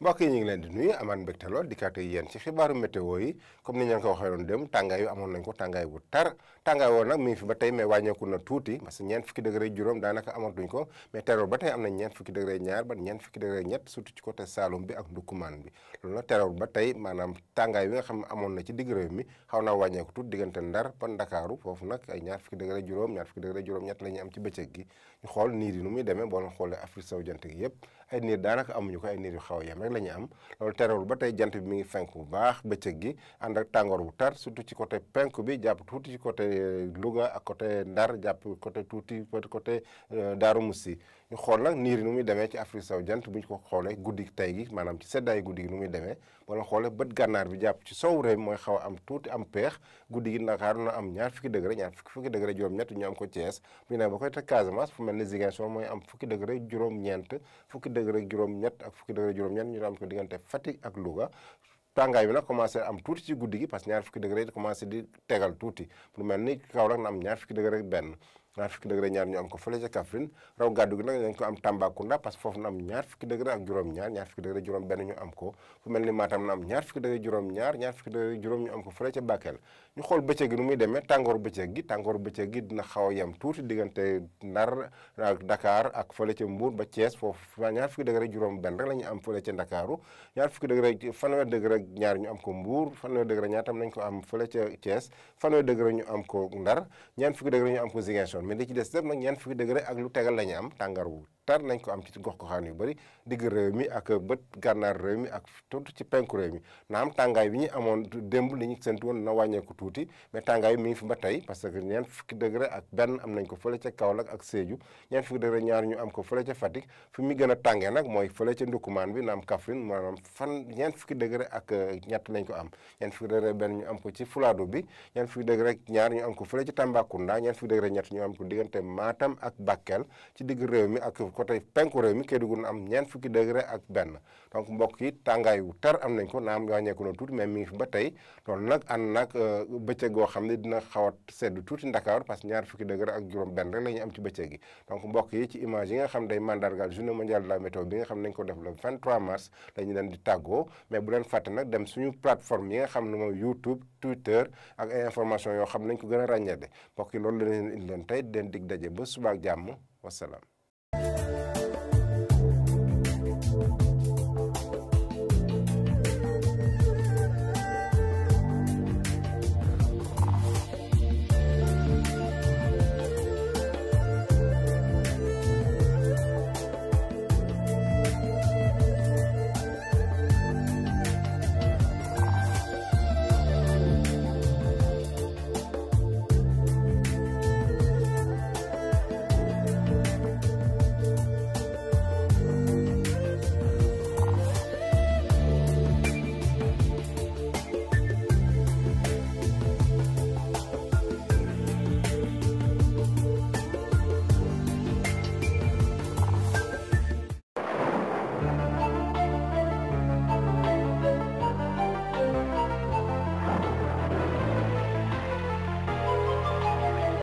mbokk yi ñu ngi leen di nuyu amaan mbégte lool dikkaat ak yéen ci xibaaru météo yi comme ni ñu leen ko waxee woon dem tàngaay yu amoon nañ ko tàngaay bu tar tàngaay woon nag mi ngi fi ba tey mais wàññeeku na tuuti parce que ñeent fukki degré juróom daanaka amatuñ ko mais terewul ba tey am nañ ñeent fukki degré ñaar ba ñeent fukki degré ñett surtout ci côté Saloum bi ak Ndoukoumane bi loolu nag terewul ba tey maanaam tàngaay bi nga xam ne amoon na ci digg réew mi xaw naa wàññeeku tuuti diggante Ndar ba Ndakaaru foofu nag ay ñaar fukki degré juróom ñaar fukki degré juróom ñett la ñuy am ci bëccëg gi ñu xool niir yi nu muy demee boo leen xoolee Afrique sowu jant gi yëpp ay niir daanaka amuñu ko ay niir yu xaw a yem rek la ñu am loolu terewul ba tey jant bi mi ngi fenk bu baax bëccëg gi ànd ak tàngoor bu tar surtout ci côté penku bi jàpp tuuti ci côté Louga ak côté Ndar jàpp côté tuuti côté Daaru Musi ñu xool nag niir yi nu muy demee ci Afrique sowu jant bu ñu ko xoolee guddi tey gi maanaam ci seddaayu guddi gi nu muy demee wala xoolee bët gànnaar bi jàpp ci sowu réew mi mooy xaw a am tuuti am peex guddi gi Ndakaaru na am ñaar fukki degré ñaar fukki degré juróom-ñett ñu am ko Thiès bu ñu nee ba koy teg Casamance fu mel ne Ziguinchor mooy am fukki degré juróom-ñeent fukki degré juróom-ñett ak fukki degré juróom-ñett ñu am ko diggante Fatick ak Louga tàngaay bi nag commencé am tuuti ci guddi gi parce que ñaar fukki degré yi commencé di tegal tuuti lu mel ni Kaolack na am ñaar fukki degré benn ñaar fukki degré ñaar ñu am ko fële ca Kaffrine raw gàddu gi nag dañ ko am Tambacounda parce que foofu na am ñaar fukki degré ak juróom-ñaar ñaar fukki degré juróom benn ñu am ko fu mel ni Matam na am ñaar fukki degré juróom-ñaar ñaar fukki degré juróom ñu am ko fële ca Bakel ñu xool bëccëg gi nu muy demee tàngooru bëccëg gi dina xaw a yem tuuti diggante Ndar ak Dakar ak fële ca Mbour ba Thiès foofu ñaar fukki degré juróom benn rek la ñu am fële ca Ndakaaru ñaar fukki degré fanweer degré ñaar ñu am ko Mbour fanweer degré ñaar tam nañ ko am fële ca Thiès fanweer degré ñu am ko Ndar ñeent fukki degré ñu am ko Ziguinchor mais li ci des lépp nag ñeent fukki degré ak lu tegal la ñu am tàngaar wu tar nañ ko am ci gox goxaan yu bëri digg réew mi ak bët gànnaar réew mi ak tuuti ci penku réew mi naam tàngaay bi ñu amoon démb li ñu séntu woon na wàññeeku tuuti mais tàngaay bi mi ngi fi ba tey parce que ñeent fukki degré ak benn am nañ ko fële ca Kaolack ak Sédhiou ñeent fukki degré ñaar ñu am ko fële ca Fatick fi mu gën a tàngee nag mooy fële ca Ndoukoumane bi naam Kaffrine maanaam ñeent fukki degré ak ñett lañ ko am ñeent fukki degré benn ñu am ko ci Fuladu bi ñeent fukki degré ñaar ñu am ko fële ca Tambacounda ñeent fukki degré ñett ñu am ko diggante Matam ak Bakel ci digg réew mi ak côté penku réew mi Kédougou na am ñeent fukki degré ak benn donc mbokk yi tàngaay wu tar am nañ ko naam wàññeeku na tuuti mais mi ngi fi ba tey loolu nag ànd nag bëccëg goo xam ne dina xaw a sedd tuuti Ndakaaru parce que ñaar fukki degré ak juróom benn rek la ñu am ci bëccëg gi donc mbokk yi ci image yi nga xam day mandargal journée mondiale de la météo bi nga xam nañ ko def le 23 mars la ñu leen di tàggoo mais bu leen fàtte nag dem suñu plateforme yi nga xam ne mooy YouTube Twitter ak ay information yoo xam nañ ko gën a ràññee de mbokk yi loolu la leen indi leen tey di leen dig daje ba suba ak jàmm wasalaam